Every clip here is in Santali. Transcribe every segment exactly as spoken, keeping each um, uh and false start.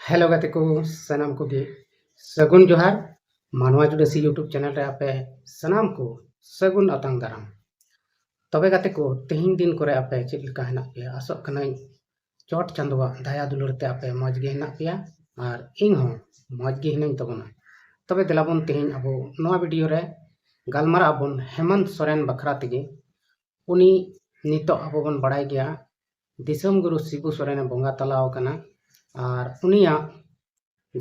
ᱦᱮᱞᱳ ᱜᱟᱛᱮ ᱠᱚ, ᱥᱟᱱᱟᱢ ᱠᱚᱜᱮ ᱥᱟᱹᱜᱩᱱ ᱡᱚᱦᱟᱨ᱾ ᱢᱟᱱᱣᱟ ᱡᱩᱰᱟᱹᱥᱤ YouTube ᱪᱮᱱᱮᱞ ᱨᱮ ᱟᱯᱮ ᱥᱟᱱᱟᱢ ᱠᱚ ᱥᱟᱹᱜᱩᱱ ᱟᱛᱟᱝ ᱫᱟᱨᱟᱢ᱾ ᱛᱚᱵᱮ ᱜᱟᱛᱮ ᱠᱚ, ᱛᱮᱦᱮᱧ ᱫᱤᱱ ᱠᱚᱨᱮ ᱟᱯᱮ ᱪᱮᱫ ᱞᱮᱠᱟ ᱦᱮᱱᱟᱜ ᱯᱮᱭᱟ? ᱟᱥᱚᱜ ᱠᱟᱹᱱᱟᱹᱧ ᱪᱚᱴ ᱪᱟᱸᱫᱳᱣᱟᱜ ᱫᱟᱭᱟ ᱫᱩᱞᱟᱹᱲ ᱛᱮ ᱟᱯᱮ ᱢᱚᱡᱽ ᱜᱮ ᱦᱮᱱᱟᱜ ᱯᱮᱭᱟ ᱟᱨ ᱤᱧ ᱦᱚᱸ ᱢᱚᱡᱽ ᱜᱮ ᱦᱤᱱᱟᱹᱧ ᱛᱟᱵᱚᱱᱟ᱾ ᱛᱚᱵᱮ ᱫᱮᱞᱟ ᱵᱚᱱ ᱛᱮᱦᱮᱧ ᱟᱵᱚ ᱱᱚᱣᱟ ᱵᱷᱤᱰᱤᱭᱳ ᱨᱮ ᱜᱟᱞᱢᱟᱨᱟᱜ ᱟᱵᱚᱱ ᱦᱮᱢᱚᱱᱛ ᱥᱚᱨᱮᱱ ᱵᱟᱠᱷᱨᱟ ᱛᱮᱜᱮ᱾ ᱩᱱᱤ ᱱᱤᱛᱚᱜ ᱟᱵᱚ ᱵᱚᱱ ᱵᱟᱲᱟᱭ ᱜᱮᱭᱟ ᱫᱤᱥᱚᱢ ᱜᱩᱨᱩ ᱥᱤᱵᱩ ᱥᱚᱨᱮᱱᱮ ᱵᱚᱸᱜᱟ ᱛᱟᱞᱟᱣ ᱟᱠᱟᱱᱟ ᱟᱨ ᱩᱱᱤᱭᱟᱜ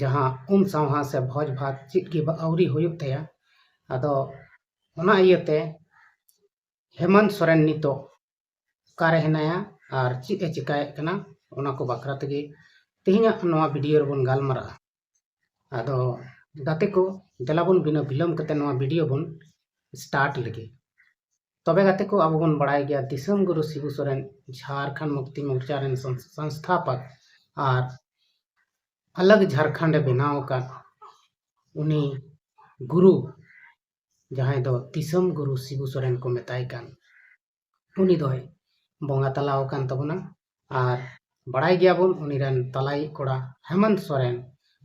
ᱡᱟᱦᱟᱸ ᱩᱢ ᱥᱟᱶᱦᱟ ᱥᱮ ᱵᱷᱚᱡᱽ ᱵᱷᱟᱛ ᱪᱮᱫ ᱜᱮ ᱵᱟ-, ᱟᱹᱣᱨᱤ ᱦᱩᱭᱩᱜ ᱛᱟᱭᱟ᱾ ᱟᱫᱚ ᱚᱱᱟ ᱤᱭᱟᱹᱛᱮ ᱦᱮᱢᱚᱱᱛ ᱥᱚᱨᱮᱱ ᱱᱤᱛᱚᱜ ᱚᱠᱟᱨᱮ ᱦᱮᱱᱟᱭᱟ ᱟᱨ ᱪᱮᱫ ᱮ ᱪᱮᱠᱟᱭᱮᱫ ᱠᱟᱱᱟ, ᱚᱱᱟ ᱠᱚ ᱵᱟᱠᱷᱨᱟ ᱛᱮᱜᱮ ᱛᱮᱦᱮᱧᱟᱜ ᱱᱚᱣᱟ ᱵᱷᱤᱰᱤᱭᱳ ᱨᱮᱵᱚᱱ ᱜᱟᱞᱢᱟᱨᱟᱜᱼᱟ᱾ ᱟᱫᱚ ᱜᱟᱛᱮ ᱠᱚ, ᱫᱮᱞᱟ ᱵᱚᱱ ᱵᱤᱱᱟᱹ ᱵᱤᱞᱚᱢ ᱠᱟᱛᱮ ᱱᱚᱣᱟ ᱵᱷᱤᱰᱤᱭᱳ ᱵᱚᱱ ᱥᱴᱟᱨᱴ ᱞᱮᱜᱮ᱾ ᱛᱚᱵᱮ ᱜᱟᱛᱮ ᱠᱚ, ᱟᱵᱚ ᱵᱚᱱ ᱵᱟᱲᱟᱭ ᱜᱮᱭᱟ ᱫᱤᱥᱚᱢ ᱜᱩᱨᱩ ᱥᱤᱵᱩ ᱥᱚᱨᱮᱱ ᱡᱷᱟᱨᱠᱷᱚᱸᱰ ᱢᱩᱠᱛᱤ ᱢᱳᱨᱪᱟ ᱨᱮᱱ ᱥᱚᱝ-, ᱥᱚᱝᱥᱛᱷᱟᱯᱚᱠ ᱟᱨ ᱟᱞᱟᱜᱽ ᱡᱷᱟᱨᱠᱷᱚᱸᱰ ᱮ ᱵᱮᱱᱟᱣ ᱟᱠᱟᱫ ᱩᱱᱤ ᱜᱩᱨᱩ, ᱡᱟᱦᱟᱸᱭ ᱫᱚ ᱫᱤᱥᱚᱢ ᱜᱩᱨᱩ ᱥᱤᱵᱩ ᱥᱚᱨᱮᱱ ᱠᱚ ᱢᱮᱛᱟᱭ ᱠᱟᱱ, ᱩᱱᱤ ᱫᱚᱭ ᱵᱚᱸᱜᱟ ᱛᱟᱞᱟᱣ ᱟᱠᱟᱱ ᱛᱟᱵᱚᱱᱟ᱾ ᱟᱨ ᱵᱟᱲᱟᱭ ᱜᱮᱭᱟᱵᱚᱱ ᱩᱱᱤ ᱨᱮᱱ ᱛᱟᱞᱟᱭᱤᱡ ᱠᱚᱲᱟ ᱦᱮᱢᱚᱱᱛ ᱥᱚᱨᱮᱱ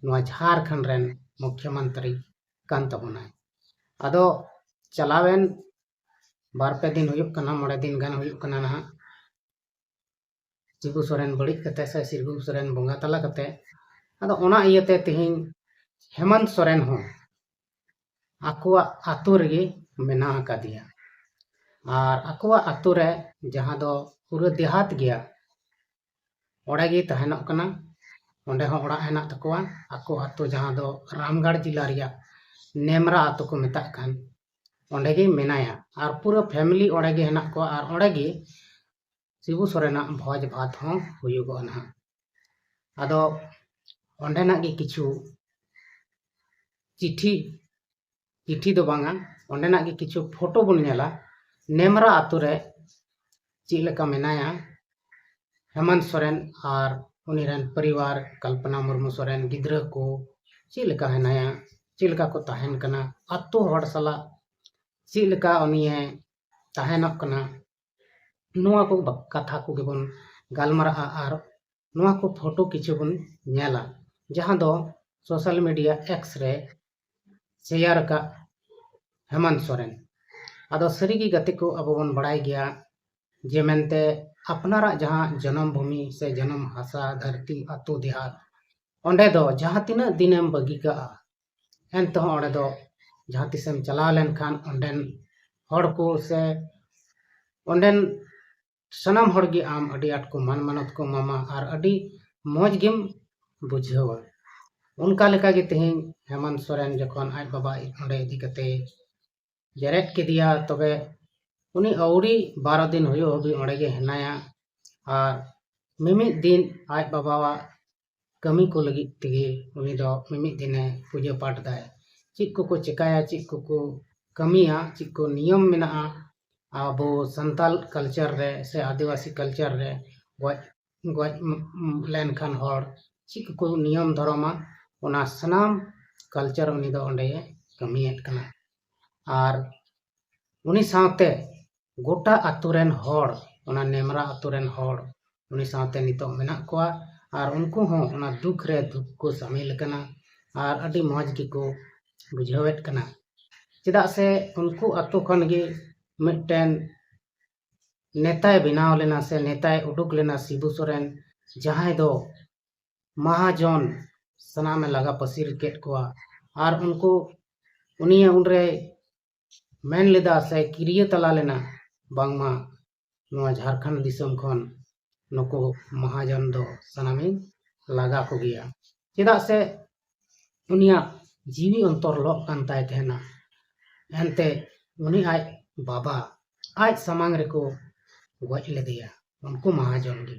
ᱱᱚᱣᱟ ᱡᱷᱟᱨᱠᱷᱚᱸᱰ ᱨᱮᱱ ᱢᱩᱠᱷᱭᱚᱢᱚᱱᱛᱨᱤ ᱠᱟᱱ ᱛᱟᱵᱚᱱᱟᱭ᱾ ᱟᱫᱚ ᱪᱟᱞᱟᱣᱮᱱ ᱵᱟᱨ ᱯᱮ ᱫᱤᱱ ᱦᱩᱭᱩᱜ ᱠᱟᱱᱟ, ᱢᱚᱬᱮ ᱫᱤᱱ ᱜᱟᱱ ᱦᱩᱭᱩᱜ ᱠᱟᱱᱟ ᱱᱟᱦᱟᱜ, ᱥᱤᱵᱩ ᱥᱚᱨᱮᱱ ᱵᱟᱹᱲᱤᱡ ᱠᱟᱛᱮ ᱥᱮ ᱥᱤᱵᱩ ᱥᱚᱨᱮᱱ ᱵᱚᱸᱜᱟ ᱛᱟᱞᱟ ᱠᱟᱛᱮ᱾ ᱟᱫᱚ ᱚᱱᱟ ᱤᱭᱟᱹᱛᱮ ᱛᱮᱦᱮᱧ ᱦᱮᱢᱚᱱᱛ ᱥᱚᱨᱮᱱ ᱦᱚᱸ ᱟᱠᱚᱣᱟᱜ ᱟᱛᱳ ᱨᱮᱜᱮ ᱢᱮᱱᱟᱜ ᱟᱠᱟᱫᱮᱭᱟ᱾ ᱟᱨ ᱟᱠᱚᱣᱟᱜ ᱟᱛᱳ ᱨᱮ, ᱡᱟᱦᱟᱸ ᱫᱚ ᱯᱩᱨᱟᱹ ᱫᱮᱦᱟᱛ ᱜᱮᱭᱟ, ᱚᱸᱰᱮ ᱜᱮ ᱛᱟᱦᱮᱱᱚᱜ ᱠᱟᱱᱟ᱾ ᱚᱸᱰᱮ ᱦᱚᱸ ᱚᱲᱟᱜ ᱦᱮᱱᱟᱜ ᱛᱟᱠᱚᱣᱟ᱾ ᱟᱠᱚ ᱟᱛᱳ, ᱡᱟᱦᱟᱸ ᱫᱚ ᱨᱟᱢᱜᱟᱲ ᱡᱮᱞᱟ ᱨᱮᱭᱟᱜ ᱱᱮᱢᱨᱟ ᱟᱛᱳ ᱠᱚ ᱢᱮᱛᱟᱜ ᱠᱟᱱ, ᱚᱸᱰᱮ ᱜᱮ ᱢᱮᱱᱟᱭᱟ᱾ ᱟᱨ ᱯᱩᱨᱟᱹ ᱯᱷᱮᱢᱮᱞᱤ ᱚᱸᱰᱮ ᱜᱮ ᱦᱮᱱᱟᱜ ᱠᱚᱣᱟ ᱟᱨ ᱚᱸᱰᱮ ᱜᱮ ᱥᱤᱵᱩ ᱥᱚᱨᱮᱱᱟᱜ ᱵᱷᱚᱡᱽ ᱵᱷᱟᱛ ᱦᱚᱸ ᱦᱩᱭᱩᱜᱚᱜᱼᱟ ᱱᱟᱦᱟᱜ᱾ ᱟᱫᱚ ᱚᱸᱰᱮᱱᱟᱜ ᱜᱮ ᱠᱤᱪᱷᱩ ᱪᱤᱴᱷᱤ, ᱪᱤᱴᱷᱤ ᱫᱚ ᱵᱟᱝᱟ, ᱚᱸᱰᱮᱱᱟᱜ ᱜᱮ ᱠᱤᱪᱷᱩ ᱯᱷᱳᱴᱳ ᱵᱚᱱ ᱧᱮᱞᱟ᱾ ᱱᱮᱢᱨᱟ ᱟᱛᱳ ᱨᱮ ᱪᱮᱫ ᱞᱮᱠᱟ ᱢᱮᱱᱟᱭᱟ ᱦᱮᱢᱚᱱᱛ ᱥᱚᱨᱮᱱ ᱟᱨ ᱩᱱᱤ ᱨᱮᱱ ᱯᱚᱨᱤᱵᱟᱨ, ᱠᱚᱞᱯᱚᱱᱟ ᱢᱩᱨᱢᱩ ᱥᱚᱨᱮᱱ, ᱜᱤᱫᱽᱨᱟᱹ ᱠᱚ ᱪᱮᱫ ᱞᱮᱠᱟ ᱦᱮᱱᱟᱭᱟ, ᱪᱮᱫ ᱞᱮᱠᱟ ᱠᱚ ᱛᱟᱦᱮᱱ ᱠᱟᱱᱟ, ᱟᱛᱳ ᱦᱚᱲ ᱥᱟᱞᱟᱜ ᱪᱮᱫ ᱞᱮᱠᱟ ᱩᱱᱤᱭᱮ ᱛᱟᱦᱮᱱᱚᱜ ᱠᱟᱱᱟ, ᱱᱚᱣᱟ ᱠᱚ ᱵᱟ-, ᱠᱟᱛᱷᱟ ᱠᱚᱜᱮ ᱵᱚᱱ ᱜᱟᱞᱢᱟᱨᱟᱜᱼᱟ ᱟᱨ ᱱᱚᱣᱟ ᱠᱚ ᱯᱷᱳᱴᱳ ᱠᱤᱪᱷᱩ ᱵᱚᱱ ᱧᱮᱞᱟ᱾ ᱡᱟᱦᱟᱸ ᱫᱚ social media X ᱨᱮ share ᱟᱠᱟᱫ ᱦᱮᱢᱟᱱᱛ ᱥᱚᱨᱮᱱ᱾ ᱟᱫᱚ ᱥᱟᱹᱨᱤᱜᱮ ᱜᱟᱛᱮ ᱠᱚ, ᱟᱵᱚ ᱵᱚᱱ ᱵᱟᱲᱟᱭ ᱜᱮᱭᱟ ᱡᱮ ᱢᱮᱱᱛᱮ ᱟᱯᱱᱟᱨᱟᱜ ᱡᱟᱦᱟᱸ ᱡᱚᱱᱚᱢ ᱵᱷᱩᱢᱤ ᱥᱮ ᱡᱚᱱᱚᱢ ᱦᱟᱥᱟ, ᱫᱷᱟᱹᱨᱛᱤ, ᱟᱹᱛᱩ, ᱫᱮᱦᱟᱛ, ᱚᱸᱰᱮ ᱫᱚ ᱡᱟᱦᱟᱸ ᱛᱤᱱᱟᱹᱜ ᱫᱤᱱᱮᱢ ᱵᱟᱹᱜᱤ ᱠᱟᱜᱼᱟ, ᱮᱱᱛᱮᱦᱚᱸ ᱚᱸᱰᱮ ᱫᱚ ᱡᱟᱦᱟᱸ ᱛᱤᱥᱮᱢ ᱪᱟᱞᱟᱣ ᱞᱮᱱᱠᱷᱟᱱ ᱚᱸᱰᱮᱱ ᱦᱚᱲ ᱠᱚ ᱥᱮ ᱚᱸᱰᱮᱱ ᱥᱟᱱᱟᱢ ᱦᱚᱲ ᱜᱮ ᱟᱢ ᱟᱹᱰᱤ ᱟᱸᱴ ᱠᱚ ᱢᱟᱱ ᱢᱟᱱᱚᱛ ᱠᱚ ᱮᱢᱟᱢᱟ ᱟᱨ ᱟᱹᱰᱤ ᱢᱚᱡᱽ ᱜᱮᱢ ᱵᱩᱡᱷᱟᱹᱣᱟ᱾ ᱚᱱᱠᱟ ᱞᱮᱠᱟᱜᱮ ᱛᱮᱦᱮᱧ ᱦᱮᱢᱟᱱᱛ ᱥᱚᱨᱮᱱ ᱡᱚᱠᱷᱚᱱ ᱟᱡ ᱵᱟᱵᱟ ᱚᱸᱰᱮ ᱤᱫᱤ ᱠᱟᱛᱮ ᱡᱮᱨᱮᱫ ᱠᱮᱫᱮᱭᱟ, ᱛᱚᱵᱮ ᱩᱱᱤ ᱟᱹᱣᱲᱤ ᱵᱟᱨᱚ ᱫᱤᱱ ᱦᱩᱭᱩᱜ ᱦᱟᱹᱵᱤᱡ ᱚᱸᱰᱮ ᱜᱮ ᱦᱮᱱᱟᱭᱟ᱾ ᱟᱨ ᱢᱤᱢᱤᱫ ᱫᱤᱱ ᱟᱡ ᱵᱟᱵᱟᱣᱟᱜ ᱠᱟᱹᱢᱤ ᱠᱚ ᱞᱟᱹᱜᱤᱫ ᱛᱮᱜᱮ ᱩᱱᱤ ᱫᱚ ᱢᱤᱢᱤᱫ ᱫᱤᱱᱮ ᱯᱩᱡᱟᱹ ᱯᱟᱴ ᱫᱟᱭ᱾ ᱪᱮᱫ ᱠᱚᱠᱚ ᱪᱮᱠᱟᱭᱟ, ᱪᱮᱫ ᱠᱚᱠᱚ ᱠᱟᱹᱢᱤᱭᱟ, ᱪᱮᱫ ᱠᱚ ᱱᱤᱭᱚᱢ ᱢᱮᱱᱟᱜᱼᱟ ᱟᱵᱚ ᱥᱟᱱᱛᱟᱞ culture ᱨᱮ ᱥᱮ ᱟᱹᱫᱤᱵᱟᱹᱥᱤ culture ᱨᱮ, ᱜᱚᱡ, ᱜᱚᱡ ᱞᱮᱱᱠᱷᱟᱱ ᱦᱚᱲ ᱪᱮᱫ ᱠᱚᱠᱚ ᱱᱤᱭᱚᱢ ᱫᱷᱚᱨᱚᱢᱟ, ᱚᱱᱟ ᱥᱟᱱᱟᱢ culture ᱩᱱᱤ ᱫᱚ ᱚᱸᱰᱮ ᱠᱟᱹᱢᱤᱭᱮᱫ ᱠᱟᱱᱟ᱾ ᱟᱨ ᱩᱱᱤ ᱥᱟᱶᱛᱮ ᱜᱚᱴᱟ ᱟᱛᱳ ᱨᱮᱱ ᱦᱚᱲ, ᱚᱱᱟ ᱱᱮᱢᱨᱟ ᱟᱛᱳ ᱨᱮᱱ ᱦᱚᱲ ᱩᱱᱤ ᱥᱟᱶᱛᱮ ᱱᱤᱛᱚᱜ ᱢᱮᱱᱟᱜ ᱠᱚᱣᱟ᱾ ᱟᱨ ᱩᱱᱠᱩ ᱦᱚᱸ ᱚᱱᱟ ᱫᱩᱠ ᱨᱮ ᱫᱩᱠ ᱠᱚ ᱥᱟᱹᱢᱤᱞ ᱟᱠᱟᱱᱟ ᱟᱨ ᱟᱹᱰᱤ ᱢᱚᱡᱽ ᱜᱮᱠᱚ ᱵᱩᱡᱷᱟᱹᱣᱮᱫ ᱠᱟᱱᱟ᱾ ᱪᱮᱫᱟᱜ ᱥᱮ ᱩᱱᱠᱩ ᱟᱛᱳ ᱠᱷᱚᱱ ᱜᱮ ᱢᱤᱫᱴᱮᱱ ᱱᱮᱛᱟᱭ ᱵᱮᱱᱟᱣ ᱞᱮᱱᱟ ᱥᱮ ᱱᱮᱛᱟᱭ ᱩᱰᱩᱠ ᱞᱮᱱᱟ, ᱥᱤᱵᱩ ᱥᱚᱨᱮᱱ, ᱡᱟᱦᱟᱸᱭ ᱫᱚ ᱢᱟᱦᱟᱡᱚᱱ ᱥᱟᱱᱟᱢᱮ ᱞᱟᱜᱟ ᱯᱟᱹᱥᱤᱨ ᱠᱮᱫ ᱠᱚᱣᱟ᱾ ᱟᱨ ᱩᱱᱠᱩ, ᱩᱱᱤᱭᱮ ᱩᱱᱨᱮ ᱢᱮᱱ ᱞᱮᱫᱟ ᱥᱮ ᱠᱤᱨᱤᱭᱟᱹ ᱛᱟᱞᱟ ᱞᱮᱱᱟ, ᱵᱟᱝᱢᱟ ᱱᱚᱣᱟ ᱡᱷᱟᱲᱠᱷᱚᱸᱰ ᱫᱤᱥᱚᱢ ᱠᱷᱚᱱ ᱱᱩᱠᱩ ᱢᱟᱦᱟᱡᱚᱱ ᱫᱚ ᱥᱟᱱᱟᱢᱤᱧ ᱞᱟᱜᱟ ᱠᱚᱜᱮᱭᱟ᱾ ᱪᱮᱫᱟᱜ ᱥᱮ ᱩᱱᱤᱭᱟᱜ ᱡᱤᱣᱤ ᱚᱱᱛᱚᱨ ᱞᱚᱜ ᱠᱟᱱ ᱛᱟᱭ ᱛᱟᱦᱮᱱᱟ, ᱮᱱᱛᱮ ᱩᱱᱤ ᱟᱡ ᱵᱟᱵᱟ ᱟᱡ ᱥᱟᱢᱟᱝ ᱨᱮᱠᱚ ᱜᱚᱡ ᱞᱮᱫᱮᱭᱟ ᱩᱱᱠᱩ ᱢᱟᱦᱟᱡᱚᱱ ᱜᱮ᱾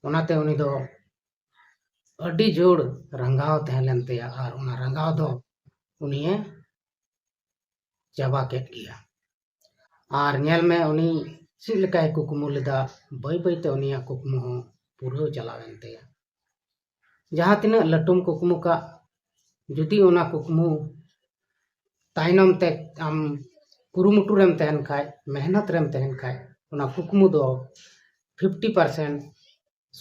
ᱚᱱᱟᱛᱮ ᱩᱱᱤ ᱫᱚ ᱟᱹᱰᱤ ᱡᱳᱨ ᱨᱟᱸᱜᱟᱣ ᱛᱟᱦᱮᱸ ᱞᱮᱱ ᱛᱟᱭᱟ ᱟᱨ ᱚᱱᱟ ᱨᱟᱸᱜᱟᱣ ᱫᱚ ᱩᱱᱤᱭᱮ ᱪᱟᱵᱟ ᱠᱮᱫ ᱜᱮᱭᱟ᱾ ᱟᱨ ᱧᱮᱞ ᱢᱮ, ᱩᱱᱤ ᱪᱮᱫ ᱞᱮᱠᱟᱭ ᱠᱩᱠᱢᱩ ᱞᱮᱫᱟ, ᱵᱟᱹᱭ ᱵᱟᱹᱭᱛᱮ ᱩᱱᱤᱭᱟᱜ ᱠᱩᱠᱢᱩ ᱦᱚᱸ ᱯᱩᱨᱟᱹᱣ ᱪᱟᱞᱟᱣ ᱮᱱ ᱛᱟᱭᱟ᱾ ᱡᱟᱦᱟᱸ ᱛᱤᱱᱟᱹᱜ ᱞᱟᱹᱴᱩᱢ ᱠᱩᱠᱢᱩ ᱠᱟᱜ, ᱡᱩᱫᱤ ᱚᱱᱟ ᱠᱩᱠᱢᱩ ᱛᱟᱭᱱᱚᱢ ᱛᱮ ᱟᱢ ᱠᱩᱨᱩᱢᱩᱴᱩ ᱨᱮᱢ ᱛᱟᱦᱮᱱ ᱠᱷᱟᱡ, ᱢᱮᱦᱱᱚᱛ ᱨᱮᱢ ᱛᱟᱦᱮᱱ ᱠᱷᱟᱡ, ᱚᱱᱟ ᱠᱩᱠᱢᱩ ᱫᱚ fifty percent,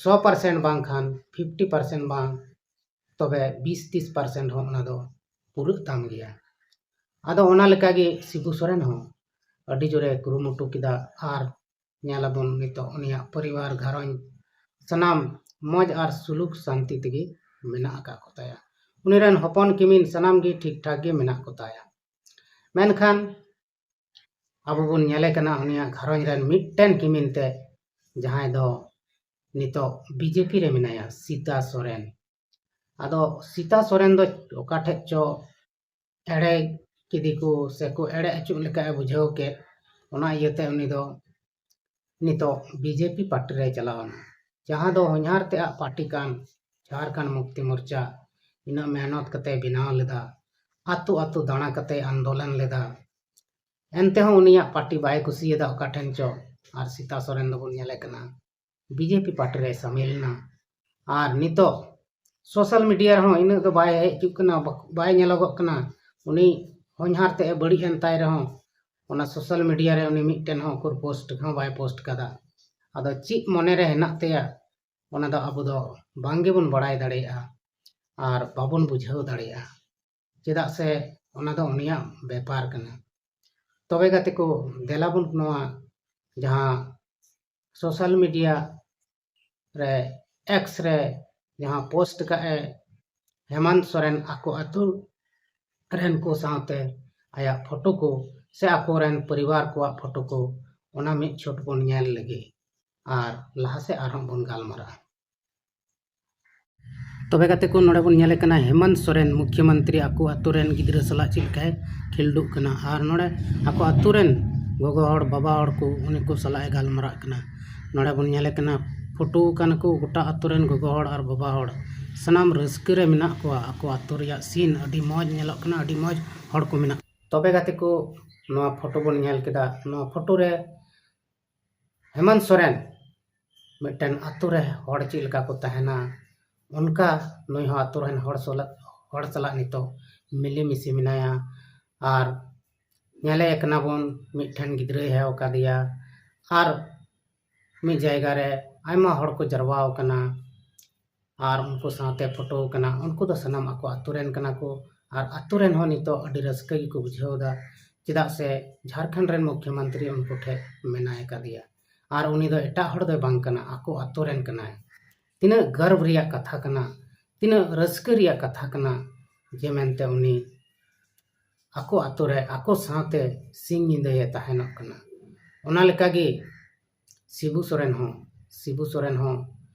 ᱥᱚ percent ᱵᱟᱝᱠᱷᱟᱱ fifty percent ᱵᱟᱝ, ᱛᱚᱵᱮ ᱵᱤᱥ ᱛᱤᱥ ᱯᱟᱨᱥᱮᱱᱴ ᱦᱚᱸ ᱚᱱᱟ ᱫᱚ ᱯᱩᱨᱟᱹᱜ ᱛᱟᱢ ᱜᱮᱭᱟ᱾ ᱟᱫᱚ ᱚᱱᱟ ᱞᱮᱠᱟᱜᱮ ᱥᱤᱵᱩ ᱥᱚᱨᱮᱱ ᱦᱚᱸ ᱟᱹᱰᱤ ᱡᱳᱨᱮ ᱠᱩᱨᱩᱢᱩᱴᱩ ᱠᱮᱫᱟ᱾ ᱟᱨ ᱧᱮᱞᱟᱵᱚᱱ ᱱᱤᱛᱚᱜ ᱩᱱᱤᱭᱟᱜ ᱯᱚᱨᱤᱵᱟᱨ ᱜᱷᱟᱨᱚᱸᱡᱽ ᱥᱟᱱᱟᱢ ᱢᱚᱡᱽ ᱟᱨ ᱥᱩᱞᱩᱠ ᱥᱟᱱᱛᱤ ᱛᱮᱜᱮ ᱢᱮᱱᱟᱜ ᱟᱠᱟᱫ ᱠᱚᱛᱟᱭᱟ᱾ ᱩᱱᱤ ᱨᱮᱱ ᱦᱚᱯᱚᱱ ᱠᱤᱢᱤᱱ ᱥᱟᱱᱟᱢ ᱜᱮ ᱴᱷᱤᱠ ᱴᱷᱟᱠ ᱜᱮ ᱢᱮᱱᱟᱜ ᱠᱚᱛᱟᱭᱟ᱾ ᱢᱮᱱᱠᱷᱟᱱ ᱟᱵᱚ ᱵᱚᱱ ᱧᱮᱞᱮ ᱠᱟᱱᱟ ᱩᱱᱤᱭᱟᱜ ᱜᱷᱟᱨᱚᱸᱡᱽ ᱨᱮᱱ ᱢᱤᱫᱴᱮᱱ ᱠᱤᱢᱤᱱ ᱛᱮ, ᱡᱟᱦᱟᱸᱭ ᱫᱚ ᱱᱤᱛᱚᱜ ᱵᱤᱡᱮᱯᱤ ᱨᱮ ᱢᱮᱱᱟᱭᱟ, ᱥᱤᱛᱟ ᱥᱚᱨᱮᱱ᱾ ᱟᱫᱚ ᱥᱤᱛᱟ ᱥᱚᱨᱮᱱ ᱫᱚ ᱚᱠᱟ ᱴᱷᱮᱡ ᱪᱚ ᱮᱲᱮ ᱠᱮᱫᱮ ᱠᱚ ᱥᱮ ᱠᱚ ᱮᱲᱮ ᱦᱚᱪᱚᱜ ᱞᱮᱠᱟ ᱮ ᱵᱩᱡᱷᱟᱹᱣ ᱠᱮᱫ, ᱚᱱᱟ ᱤᱭᱟᱹᱛᱮ ᱩᱱᱤ ᱫᱚ ᱱᱤᱛᱚᱜ ᱵᱤᱡᱮᱯᱤ ᱯᱟᱨᱴᱤ ᱨᱮᱭ ᱪᱟᱞᱟᱣ ᱮᱱᱟ, ᱡᱟᱦᱟᱸ ᱫᱚ ᱦᱚᱧᱦᱟᱨ ᱛᱮ ᱟᱜ ᱯᱟᱨᱴᱤ ᱠᱟᱱ ᱡᱷᱟᱲᱠᱷᱚᱸᱰ ᱢᱩᱠᱛᱤ ᱢᱳᱨᱪᱟ᱾ ᱤᱱᱟᱹᱜ ᱢᱮᱦᱱᱚᱛ ᱠᱟᱛᱮ ᱵᱮᱱᱟᱣ ᱞᱮᱫᱟ, ᱟᱛᱳ ᱟᱛᱳ ᱫᱟᱬᱟ ᱠᱟᱛᱮ ᱟᱱᱫᱳᱞᱚᱱ ᱞᱮᱫᱟ᱾ ᱮᱱᱛᱮᱦᱚᱸ ᱩᱱᱤᱭᱟᱜ ᱯᱟᱨᱴᱤ ᱵᱟᱭ ᱠᱩᱥᱤᱭᱟᱫᱟ ᱚᱠᱟ ᱴᱷᱮᱱ ᱪᱚ, ᱟᱨ ᱥᱤᱛᱟ ᱥᱚᱨᱮᱱ ᱫᱚᱵᱚᱱ ᱧᱮᱞᱮ ᱠᱟᱱᱟ ᱵᱤᱡᱮᱯᱤ ᱯᱟᱨᱴᱤ ᱨᱮᱭ ᱥᱟᱢᱤᱞ ᱮᱱᱟ᱾ ᱟᱨ ᱱᱤᱛᱚᱜ ᱥᱳᱥᱟᱞ ᱢᱤᱰᱤᱭᱟ ᱨᱮᱦᱚᱸ ᱤᱱᱟᱹᱜ ᱫᱚ ᱵᱟᱭ ᱦᱮᱡ ᱦᱤᱡᱩᱜ ᱠᱟᱱᱟ, ᱵᱟᱠ-, ᱵᱟᱭ ᱧᱮᱞᱚᱜᱚᱜ ᱠᱟᱱᱟ᱾ ᱩᱱᱤ ᱦᱚᱧᱦᱟᱨ ᱛᱮ ᱵᱟᱹᱲᱤᱡ ᱮᱱ ᱛᱟᱭ ᱨᱮᱦᱚᱸ ᱚᱱᱟ ᱥᱳᱥᱟᱞ ᱢᱤᱰᱤᱭᱟ ᱨᱮ ᱩᱱᱤ ᱢᱤᱫᱴᱮᱱ ᱦᱚᱸ ᱩᱠᱩᱨ ᱯᱳᱥᱴ ᱦᱚᱸ ᱵᱟᱭ ᱯᱳᱥᱴ ᱠᱟᱫᱟ᱾ ᱟᱫᱚ ᱪᱮᱫ ᱢᱚᱱᱮᱨᱮ ᱦᱮᱱᱟᱜ ᱛᱟᱭᱟ, ᱚᱱᱟ ᱫᱚ ᱟᱵᱚ ᱫᱚ ᱵᱟᱝ ᱜᱮᱵᱚᱱ ᱵᱟᱲᱟᱭ ᱫᱟᱲᱮᱭᱟᱜᱼᱟ ᱟᱨ ᱵᱟᱵᱚᱱ ᱵᱩᱡᱷᱟᱹᱣ ᱫᱟᱲᱮᱭᱟᱜᱼᱟ, ᱪᱮᱫᱟᱜ ᱥᱮ ᱚᱱᱟ ᱫᱚ ᱩᱱᱤᱭᱟᱜ ᱵᱮᱯᱟᱨ ᱠᱟᱱᱟ᱾ ᱛᱚᱵᱮ ᱜᱟᱛᱮ ᱠᱚ, ᱫᱮᱞᱟ ᱵᱚᱱ ᱱᱚᱣᱟ ᱡᱟᱦᱟᱸ ᱥᱳᱥᱟᱞ ᱢᱤᱰᱤᱭᱟ ᱨᱮ, ᱮᱠᱥ ᱨᱮ ᱡᱟᱦᱟᱸ ᱯᱳᱥᱴ ᱠᱟᱜ ᱮ ᱦᱮᱢᱟᱱᱛ ᱥᱚᱨᱮᱱ ᱟᱠᱚ ᱟᱹᱛᱩ ᱨᱮᱱ ᱠᱚ ᱥᱟᱶᱛᱮ ᱟᱭᱟᱜ ᱯᱷᱳᱴᱳ ᱠᱚ ᱥᱮ ᱟᱠᱚᱨᱮᱱ ᱯᱚᱨᱤᱵᱟᱨ ᱠᱚᱣᱟᱜ ᱯᱷᱳᱴᱳ ᱠᱚ, ᱚᱱᱟ ᱢᱤᱫ ᱪᱷᱚᱴ ᱵᱚᱱ ᱧᱮᱞ ᱞᱮᱜᱮ ᱟᱨ ᱞᱟᱦᱟ ᱥᱮᱫ ᱟᱨᱦᱚᱸ ᱵᱚᱱ ᱜᱟᱞᱢᱟᱨᱟᱜᱼᱟ᱾ ᱛᱚᱵᱮ ᱜᱟᱛᱮ ᱠᱚ, ᱱᱚᱰᱮ ᱵᱚᱱ ᱧᱮᱞᱮ ᱠᱟᱱᱟ ᱦᱮᱢᱟᱱᱛ ᱥᱚᱨᱮᱱ ᱢᱩᱠᱷᱭᱚᱢᱚᱱᱛᱨᱤ ᱟᱠᱚ ᱟᱛᱳ ᱨᱮᱱ ᱜᱤᱫᱽᱨᱟᱹ ᱥᱟᱞᱟᱜ ᱪᱮᱫ ᱞᱮᱠᱟᱭ ᱠᱷᱤᱞᱰᱩᱜ ᱠᱟᱱᱟ᱾ ᱟᱨ ᱱᱚᱰᱮ ᱟᱠᱚ ᱟᱛᱳ ᱨᱮᱱ ᱜᱚᱜᱚ ᱦᱚᱲ, ᱵᱟᱵᱟ ᱦᱚᱲ ᱠᱚ, ᱩᱱᱠᱩ ᱥᱟᱞᱟᱜ ᱮ ᱜᱟᱞᱢᱟᱨᱟᱜ ᱠᱟᱱᱟ᱾ ᱱᱚᱰᱮ ᱵᱚᱱ ᱧᱮᱞᱮ ᱠᱟᱱᱟ ᱯᱷᱳᱴᱳ ᱠᱟᱱᱟ ᱠᱚ ᱜᱚᱴᱟ ᱟᱛᱳ ᱨᱮᱱ ᱜᱚᱜᱚ ᱦᱚᱲ ᱟᱨ ᱵᱟᱵᱟ ᱦᱚᱲ, ᱥᱟᱱᱟᱢ ᱨᱟᱹᱥᱠᱟᱹ ᱨᱮ ᱢᱮᱱᱟᱜ ᱠᱚᱣᱟ᱾ ᱟᱠᱚ ᱟᱛᱳ ᱨᱮᱭᱟᱜ ᱥᱤᱱ ᱟᱹᱰᱤ ᱢᱚᱡᱽ ᱧᱮᱞᱚᱜ ᱠᱟᱱᱟ, ᱟᱹᱰᱤ ᱢᱚᱡᱽ ᱦᱚᱲ ᱠᱚ ᱢᱮᱱᱟᱜ᱾ ᱛᱚᱵᱮ ᱜᱟᱛᱮ ᱠᱚ, ᱱᱚᱣᱟ ᱯᱷᱳᱴᱳ ᱵᱚᱱ ᱧᱮᱞ ᱠᱮᱫᱟ᱾ ᱱᱚᱣᱟ ᱯᱷᱳᱴᱳ ᱨᱮ ᱦᱮᱢᱟᱱᱛ ᱥᱚᱨᱮᱱ ᱢᱤᱫᱴᱮᱱ ᱟᱛᱳ ᱨᱮ ᱦᱚᱲ ᱪᱮᱫ ᱞᱮᱠᱟ ᱠᱚ ᱛᱟᱦᱮᱱᱟ, ᱚᱱᱠᱟ ᱱᱩᱭ ᱦᱚᱸ ᱟᱛᱳ ᱨᱮᱱ ᱦᱚᱲ ᱥᱟᱞᱟᱜ, ᱦᱚᱲ ᱥᱟᱞᱟᱜ ᱱᱤᱛᱚᱜ ᱢᱤᱞᱮᱢᱤᱥᱮ ᱢᱮᱱᱟᱭᱟ᱾ ᱟᱨ ᱧᱮᱞᱮ ᱠᱟᱱᱟ ᱵᱚᱱ ᱢᱤᱫᱴᱷᱮᱱ ᱜᱤᱫᱽᱨᱟᱹᱭ ᱦᱮᱣ ᱠᱟᱫᱮᱭᱟ, ᱟᱨ ᱢᱤᱫ ᱡᱟᱭᱜᱟ ᱨᱮ ᱟᱭᱢᱟ ᱦᱚᱲ ᱠᱚ ᱡᱟᱨᱣᱟ ᱟᱠᱟᱱᱟ᱾ ᱟᱨ ᱩᱱᱠᱩ ᱥᱟᱶᱛᱮ ᱯᱷᱳᱴᱳ ᱠᱟᱱᱟ, ᱩᱱᱠᱩ ᱫᱚ ᱥᱟᱱᱟᱢ ᱟᱠᱚ ᱟᱛᱳ ᱨᱮᱱ ᱠᱟᱱᱟ ᱠᱚ᱾ ᱟᱨ ᱟᱛᱳ ᱨᱮᱱ ᱦᱚᱸ ᱱᱤᱛᱚᱜ ᱟᱹᱰᱤ ᱨᱟᱹᱥᱠᱟᱹ ᱜᱮᱠᱚ ᱵᱩᱡᱷᱟᱹᱣ ᱮᱫᱟ, ᱪᱮᱫᱟᱜ ᱥᱮ ᱡᱷᱟᱲᱠᱷᱚᱸᱰ ᱨᱮᱱ ᱢᱩᱠᱷᱭᱚᱢᱚᱱᱛᱨᱤ ᱩᱱᱠᱩ ᱴᱷᱮᱱ ᱢᱮᱱᱟᱭ ᱟᱠᱟᱫᱮᱭᱟ᱾ ᱟᱨ ᱩᱱᱤ ᱫᱚ ᱮᱴᱟᱜ ᱦᱚᱲ ᱫᱚᱭ ᱵᱟᱝ ᱠᱟᱱᱟ, ᱟᱠᱚ ᱟᱛᱳ ᱨᱮᱱ ᱠᱟᱱᱟᱭ᱾ ᱛᱤᱱᱟᱹᱜ ᱜᱚᱨᱵ ᱨᱮᱭᱟᱜ ᱠᱟᱛᱷᱟ ᱠᱟᱱᱟ, ᱛᱤᱱᱟᱹᱜ ᱨᱟᱹᱥᱠᱟᱹ ᱨᱮᱭᱟᱜ ᱠᱟᱛᱷᱟ ᱠᱟᱱᱟ ᱡᱮ ᱢᱮᱱᱛᱮ ᱩᱱᱤ ᱟᱠᱚ ᱟᱛᱳ ᱨᱮ ᱟᱠᱚ ᱥᱟᱶᱛᱮ ᱥᱤᱧ ᱧᱤᱫᱟᱹᱭᱮ ᱛᱟᱦᱮᱱᱚᱜ ᱠᱟᱱᱟ᱾ ᱚᱱᱟ ᱞᱮᱠᱟᱜᱮ ᱥᱤᱵᱩ ᱥᱚᱨᱮᱱ ᱦᱚᱸ, ᱥᱤᱵᱩ ᱥᱚᱨᱮᱱ ᱦᱚᱸ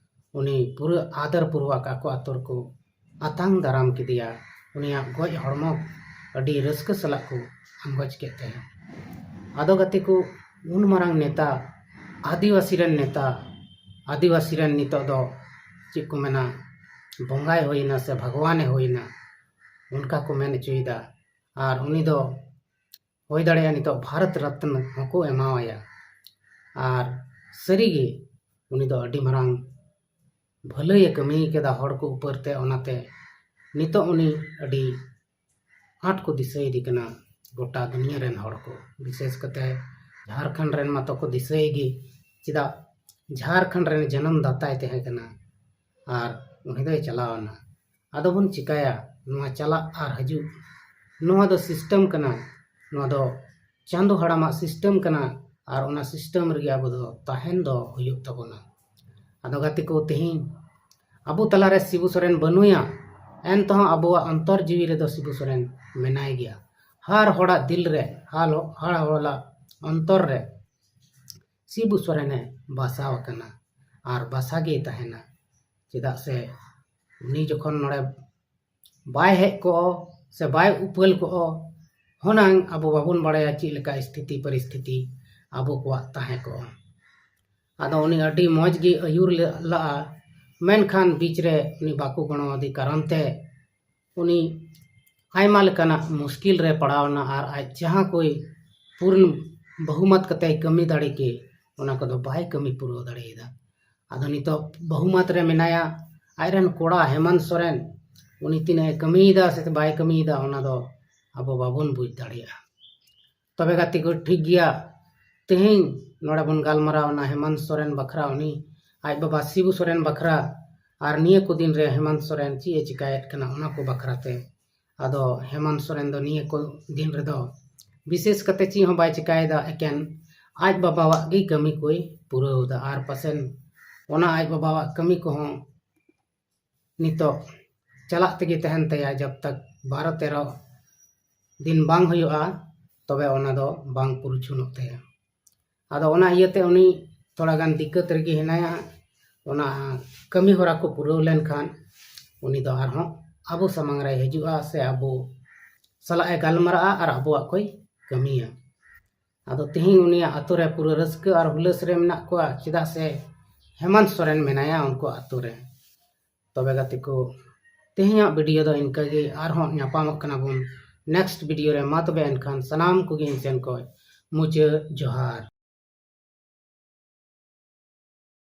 ᱩᱱᱤ ᱯᱩᱨᱟᱹ ᱟᱫᱚᱨ ᱯᱩᱨᱣᱟᱠ ᱟᱠᱚ ᱟᱛᱳ ᱨᱮᱠᱚ ᱟᱛᱟᱝ ᱫᱟᱨᱟᱢ ᱠᱮᱫᱮᱭᱟ᱾ ᱩᱱᱤᱭᱟᱜ ᱜᱚᱡ ᱦᱚᱲᱢᱚ ᱟᱹᱰᱤ ᱨᱟᱹᱥᱠᱟᱹ ᱥᱟᱞᱟᱜ ᱠᱚ ᱟᱸᱜᱚᱪ ᱠᱮᱫ ᱛᱟᱭᱟ᱾ ᱟᱫᱚ ᱜᱟᱛᱮ ᱠᱚ, ᱩᱱ ᱢᱟᱨᱟᱝ ᱱᱮᱛᱟ, ᱟᱹᱫᱤᱵᱟᱹᱥᱤ ᱨᱮᱱ ᱱᱮᱛᱟ, ᱟᱹᱫᱤᱵᱟᱹᱥᱤ ᱨᱮᱱ ᱱᱤᱛᱚᱜ ᱫᱚ ᱪᱮᱫ ᱠᱚ ᱢᱮᱱᱟ, ᱵᱚᱸᱜᱟᱭ ᱦᱩᱭᱱᱟ ᱥᱮ ᱵᱷᱟᱜᱽᱣᱟᱱᱮ ᱦᱩᱭᱱᱟ, ᱚᱱᱠᱟ ᱠᱚ ᱢᱮᱱ ᱦᱚᱪᱚᱭᱮᱫᱟ᱾ ᱟᱨ ᱩᱱᱤ ᱫᱚ ᱦᱩᱭ ᱫᱟᱲᱮᱭᱟᱜᱼᱟ ᱱᱤᱛᱚᱜ ᱵᱷᱟᱨᱚᱛ ᱨᱚᱛᱱ ᱦᱚᱸᱠᱚ ᱮᱢᱟᱣᱟᱭᱟ᱾ ᱟᱨ ᱥᱟᱹᱨᱤᱜᱮ ᱩᱱᱤ ᱫᱚ ᱟᱹᱰᱤ ᱢᱟᱨᱟᱝ ᱵᱷᱟᱹᱞᱟᱹᱭᱮ ᱠᱟᱹᱢᱤ ᱠᱮᱫᱟ ᱦᱚᱲ ᱠᱚ ᱩᱯᱟᱹᱨ ᱛᱮ, ᱚᱱᱟᱛᱮ ᱱᱤᱛᱚᱜ ᱩᱱᱤ ᱟᱹᱰᱤ ᱟᱸᱴ ᱠᱚ ᱫᱤᱥᱟᱹᱭᱮᱫᱮ ᱠᱟᱱᱟ ᱜᱚᱴᱟ ᱫᱩᱱᱤᱭᱟᱹ ᱨᱮᱱ ᱦᱚᱲ ᱠᱚ, ᱵᱤᱥᱮᱥ ᱠᱟᱛᱮ ᱡᱷᱟᱲᱠᱷᱚᱸᱰ ᱨᱮᱱ ᱢᱟᱛᱚ ᱠᱚ ᱫᱤᱥᱟᱹᱭᱮ ᱜᱮ, ᱪᱮᱫᱟᱜ ᱡᱷᱟᱲᱠᱷᱚᱸᱰ ᱨᱮᱱ ᱡᱟᱱᱟᱢ ᱫᱟᱛᱟᱭ ᱛᱟᱦᱮᱸ ᱠᱟᱱᱟ ᱟᱨ ᱩᱱᱤ ᱫᱚᱭ ᱪᱟᱞᱟᱣ ᱮᱱᱟ᱾ ᱟᱫᱚ ᱵᱚᱱ ᱪᱤᱠᱟᱹᱭᱟ, ᱱᱚᱣᱟ ᱪᱟᱞᱟᱜ ᱟᱨ ᱦᱤᱡᱩᱜ, ᱱᱚᱣᱟ ᱫᱚ ᱥᱤᱥᱴᱮᱢ ᱠᱟᱱᱟ, ᱱᱚᱣᱟ ᱫᱚ ᱪᱟᱸᱫᱚ ᱦᱟᱲᱟᱢᱟᱜ ᱥᱤᱥᱴᱮᱢ ᱠᱟᱱᱟ, ᱟᱨ ᱚᱱᱟ ᱥᱤᱥᱴᱮᱢ ᱨᱮᱜᱮ ᱟᱵᱚ ᱫᱚ ᱛᱟᱦᱮᱱ ᱫᱚ ᱦᱩᱭᱩᱜ ᱛᱟᱵᱚᱱᱟ᱾ ᱟᱫᱚ ᱜᱟᱛᱮ ᱠᱚ, ᱛᱮᱦᱮᱧ ᱟᱵᱚ ᱛᱟᱞᱟᱨᱮ ᱥᱤᱵᱩ ᱥᱚᱨᱮᱱ ᱵᱟᱹᱱᱩᱭᱟ, ᱮᱱᱛᱮᱦᱚᱸ ᱟᱵᱚᱣᱟᱜ ᱚᱱᱛᱚᱨ ᱡᱤᱣᱤ ᱨᱮᱫᱚ ᱥᱤᱵᱩ ᱥᱚᱨᱮᱱ ᱢᱮᱱᱟᱭ ᱜᱮᱭᱟ᱾ ᱦᱟᱨ ᱦᱚᱲᱟᱜ ᱫᱤᱞ ᱨᱮ, ᱦᱟᱨ ᱦᱚᱲᱟᱜ ᱚᱱᱛᱚᱨ ᱨᱮ ᱥᱤᱵᱩ ᱥᱚᱨᱮᱱᱮ ᱵᱟᱥᱟᱣ ᱟᱠᱟᱱᱟ ᱟᱨ ᱵᱟᱥᱟ ᱜᱮᱭ ᱛᱟᱦᱮᱱᱟ᱾ ᱪᱮᱫᱟᱜ ᱥᱮ ᱩᱱᱤ ᱡᱚᱠᱷᱚᱱ ᱱᱚᱰᱮ ᱵᱟᱭ ᱦᱮᱡ ᱠᱚᱜᱼᱟ ᱥᱮ ᱵᱟᱭ ᱩᱯᱟᱹᱞ ᱠᱚᱜᱼᱟ, ᱦᱩᱱᱟᱹᱝ ᱟᱵᱚ ᱵᱟᱵᱚᱱ ᱵᱟᱲᱟᱭᱟ ᱪᱮᱫ ᱞᱮᱠᱟ ᱥᱛᱷᱤᱛᱤ ᱯᱚᱨᱤᱥᱛᱷᱤᱛᱤ ᱟᱵᱚ ᱠᱚᱣᱟᱜ ᱛᱟᱦᱮᱸ ᱠᱚᱜᱼᱟ᱾ ᱟᱫᱚ ᱩᱱᱤ ᱟᱹᱰᱤ ᱢᱚᱡᱽ ᱜᱮ ᱟᱹᱭᱩᱨ ᱞᱮ-, ᱞᱟᱜᱼᱟ, ᱢᱮᱱᱠᱷᱟᱱ ᱵᱤᱪ ᱨᱮ ᱩᱱᱤ ᱵᱟᱠᱚ ᱜᱚᱲᱚ ᱟᱫᱮ ᱠᱟᱨᱚᱱ ᱛᱮ ᱩᱱᱤ ᱟᱭᱢᱟ ᱞᱮᱠᱟᱱᱟᱜ ᱢᱩᱥᱠᱤᱞ ᱨᱮ ᱯᱟᱲᱟᱣ ᱮᱱᱟ ᱟᱨ ᱟᱡ ᱡᱟᱦᱟᱸ ᱠᱚᱭ ᱯᱩᱨᱱ ᱵᱚᱦᱩᱢᱚᱛ ᱠᱟᱛᱮᱭ ᱠᱟᱹᱢᱤ ᱫᱟᱲᱮ ᱠᱮ, ᱚᱱᱟ ᱠᱚᱫᱚ ᱵᱟᱭ ᱠᱟᱹᱢᱤ ᱯᱩᱨᱟᱹᱣ ᱫᱟᱲᱮᱭᱟᱫᱟ᱾ ᱟᱫᱚ ᱱᱤᱛᱚᱜ ᱵᱚᱦᱩᱢᱚᱛ ᱨᱮ ᱢᱮᱱᱟᱭᱟ, ᱟᱡᱨᱮᱱ ᱠᱚᱲᱟ ᱦᱮᱢᱚᱱᱛ ᱥᱚᱨᱮᱱ, ᱩᱱᱤ ᱛᱤᱱᱟᱹᱜ ᱮ ᱠᱟᱹᱢᱤᱭᱮᱫᱟ ᱥᱮ ᱵᱟᱭ ᱠᱟᱹᱢᱤᱭᱮᱫᱟ, ᱚᱱᱟ ᱫᱚ ᱟᱵᱚ ᱵᱟᱵᱚᱱ ᱵᱩᱡᱽ ᱫᱟᱲᱮᱭᱟᱜᱼᱟ᱾ ᱛᱚᱵᱮ ᱜᱟᱛᱮ ᱠᱚ, ᱴᱷᱤᱠ ᱜᱮᱭᱟ, ᱛᱮᱦᱮᱧ ᱱᱚᱰᱮ ᱵᱚᱱ ᱜᱟᱞᱢᱟᱨᱟᱣ ᱮᱱᱟ ᱦᱮᱢᱚᱱᱛ ᱥᱚᱨᱮᱱ ᱵᱟᱠᱷᱨᱟ, ᱩᱱᱤ ᱟᱡ ᱵᱟᱵᱟ ᱥᱤᱵᱩ ᱥᱚᱨᱮᱱ ᱵᱟᱠᱷᱨᱟ᱾ ᱟᱨ ᱱᱤᱭᱟᱹ ᱠᱚ ᱫᱤᱱ ᱨᱮ ᱦᱮᱢᱟᱱᱛ ᱥᱚᱨᱮᱱ ᱪᱮᱫ ᱮ ᱪᱤᱠᱟᱭᱮᱫ ᱠᱟᱱᱟ, ᱚᱱᱟ ᱠᱚ ᱵᱟᱠᱷᱨᱟ ᱛᱮ᱾ ᱟᱫᱚ ᱦᱮᱢᱟᱱᱛ ᱥᱚᱨᱮᱱ ᱫᱚ ᱱᱤᱭᱟᱹ ᱠᱚ ᱫᱤᱱ ᱨᱮᱫᱚ ᱵᱤᱥᱮᱥ ᱠᱟᱛᱮ ᱪᱮᱫ ᱦᱚᱸ ᱵᱟᱭ ᱪᱤᱠᱟᱭᱮᱫᱟ, ᱮᱠᱮᱱ ᱟᱡ ᱵᱟᱵᱟᱣᱟᱜ ᱜᱮ ᱠᱟᱹᱢᱤ ᱠᱚᱭ ᱯᱩᱨᱟᱹᱣ ᱮᱫᱟ᱾ ᱟᱨ ᱯᱟᱥᱮᱱ ᱚᱱᱟ ᱟᱡ ᱵᱟᱵᱟᱣᱟᱜ ᱠᱟᱹᱢᱤ ᱠᱚᱦᱚᱸ ᱱᱤᱛᱚᱜ ᱪᱟᱞᱟᱜ ᱛᱮᱜᱮ ᱛᱟᱦᱮᱱ ᱛᱟᱭᱟ, ᱡᱟᱵ ᱛᱟᱠ ᱵᱟᱨᱚ ᱛᱮᱨᱚ ᱫᱤᱱ ᱵᱟᱝ ᱦᱩᱭᱩᱜᱼᱟ, ᱛᱚᱵᱮ ᱚᱱᱟ ᱫᱚ ᱵᱟᱝ ᱯᱩᱨᱪᱷᱩᱱᱚᱜ ᱛᱟᱭᱟ᱾ ᱟᱫᱚ ᱚᱱᱟ ᱤᱭᱟᱹᱛᱮ ᱩᱱᱤ ᱛᱷᱚᱲᱟ ᱜᱟᱱ ᱫᱤᱠᱠᱟᱹᱛ ᱨᱮᱜᱮ ᱦᱮᱱᱟᱭᱟ᱾ ᱚᱱᱟ ᱠᱟᱹᱢᱤ ᱦᱚᱨᱟ ᱠᱚ ᱯᱩᱨᱟᱹᱣ ᱞᱮᱱᱠᱷᱟᱱ ᱩᱱᱤ ᱫᱚ ᱟᱨᱦᱚᱸ ᱟᱵᱚ ᱥᱟᱢᱟᱝ ᱨᱮᱭ ᱦᱤᱡᱩᱜᱼᱟ ᱥᱮ ᱟᱵᱚ ᱥᱟᱞᱟᱜ ᱮ ᱜᱟᱞᱢᱟᱨᱟᱜᱼᱟ ᱟᱨ ᱟᱵᱚᱣᱟᱜ ᱠᱚᱭ ᱠᱟᱹᱢᱤᱭᱟ᱾ ᱟᱫᱚ ᱛᱮᱦᱮᱧ ᱩᱱᱤᱭᱟᱜ ᱟᱛᱳ ᱨᱮ ᱯᱩᱨᱟᱹ ᱨᱟᱹᱥᱠᱟᱹ ᱟᱨ ᱦᱩᱞᱟᱹᱥ ᱨᱮ ᱢᱮᱱᱟᱜ ᱠᱚᱣᱟ, ᱪᱮᱫᱟᱜ ᱥᱮ ᱦᱮᱢᱟᱱᱛ ᱥᱚᱨᱮᱱ ᱢᱮᱱᱟᱭᱟ ᱩᱱᱠᱩ ᱟᱛᱳ ᱨᱮ᱾ ᱛᱚᱵᱮ ᱜᱟᱛᱮ ᱠᱚ, ᱛᱮᱦᱮᱧᱟᱜ ᱵᱷᱤᱰᱤᱭᱳ ᱫᱚ ᱤᱱᱠᱟᱹ ᱜᱮ᱾ ᱟᱨᱦᱚᱸ ᱧᱟᱯᱟᱢᱚᱜ ᱠᱟᱱᱟ ᱵᱚᱱ ᱱᱮᱠᱥᱴ ᱵᱷᱤᱰᱤᱭᱳ ᱨᱮ᱾ ᱢᱟ ᱛᱚᱵᱮ ᱮᱱᱠᱷᱟᱱ ᱥᱟᱱᱟᱢ ᱠᱚᱜᱮ ᱤᱧ ᱥᱮᱱ ᱠᱷᱚᱱ ᱢᱩᱪᱟᱹᱫ ᱡᱚᱦᱟᱨ᱾